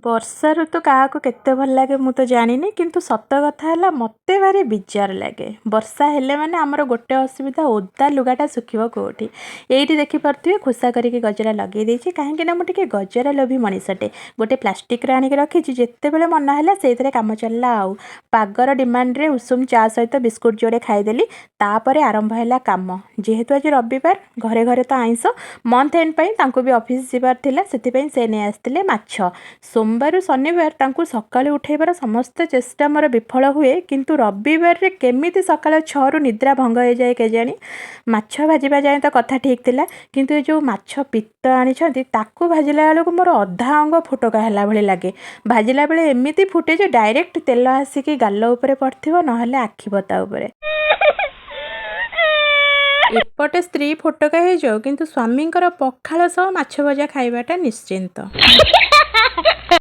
ବର୍ଷା ଋତୁ କାହାକୁ କେତେ ଭଲ ଲାଗେ ମୁଁ ତ ଜାଣିନି, କିନ୍ତୁ ସତ କଥା ହେଲା ମୋତେ ଭାରି ବିଜାର ଲାଗେ। ବର୍ଷା ହେଲେ ମାନେ ଆମର ଗୋଟେ ଅସୁବିଧା, ଓଦା ଲୁଗାଟା ଶୁଖିବ କେଉଁଠି? ଏଇଠି ଦେଖିପାରୁଥିବେ, ଖୋସା କରିକି ଗଜରା ଲଗେଇ ଦେଇଛି, କାହିଁକି ନା ମୁଁ ଟିକେ ଗଜରା ଲୋଭୀ ମଣିଷଟେ। ଗୋଟେ ପ୍ଲାଷ୍ଟିକ୍ର ଆଣିକି ରଖିଛି, ଯେତେବେଳେ ମନ ହେଲା ସେଇଥିରେ କାମ ଚାଲିଲା। ଆଉ ପାଗର ଡିମାଣ୍ଡରେ ଉଷୁମ ଚା ସହିତ ବିସ୍କୁଟ ଯୋଡ଼େ ଖାଇଦେଲି। ତାପରେ ଆରମ୍ଭ ହେଲା କାମ। ଯେହେତୁ ଆଜି ରବିବାର, ଘରେ ଘରେ ତ ଆଇଁଷ। ମନ୍ଥ ଏଣ୍ଡ ପାଇଁ ତାଙ୍କୁ ବି ଅଫିସ୍ ଯିବାର ଥିଲା, ସେଥିପାଇଁ ସେ ନେଇ ଆସିଥିଲେ ମାଛ। ସୋମବାରରୁ ଶନିବାର ତାଙ୍କୁ ସକାଳୁ ଉଠେଇବାର ସମସ୍ତ ଚେଷ୍ଟା ମୋର ବିଫଳ ହୁଏ, କିନ୍ତୁ ରବିବାରରେ କେମିତି ସକାଳ 6ରୁ ନିଦ୍ରା ଭଙ୍ଗ ହେଇଯାଏ କେଜାଣି। ମାଛ ଭାଜିବା ଯାଏଁ ତ କଥା ଠିକ୍ ଥିଲା, କିନ୍ତୁ ଏ ଯେଉଁ ମାଛ ପିତ ଆଣିଛନ୍ତି, ତାକୁ ଭାଜିଲା ବେଳକୁ ମୋର ଅଧା ଅଙ୍ଗ ଫୋଟକା ହେଲା ଭଳି ଲାଗେ। ଭାଜିଲା ବେଳେ ଏମିତି ଫୁଟେ ଯେ ଡାଇରେକ୍ଟ ତେଲ ଆସିକି ଗାଲ ଉପରେ ପଡ଼ିଥିବ, ନହେଲେ ଆଖି ବତା ଉପରେ। ଏପଟେ ସ୍ତ୍ରୀ ଫୋଟକା ହେଇଯାଉ, କିନ୍ତୁ ସ୍ୱାମୀଙ୍କର ପଖାଳ ସହ ମାଛ ଭଜା ଖାଇବାଟା ନିଶ୍ଚିନ୍ତ।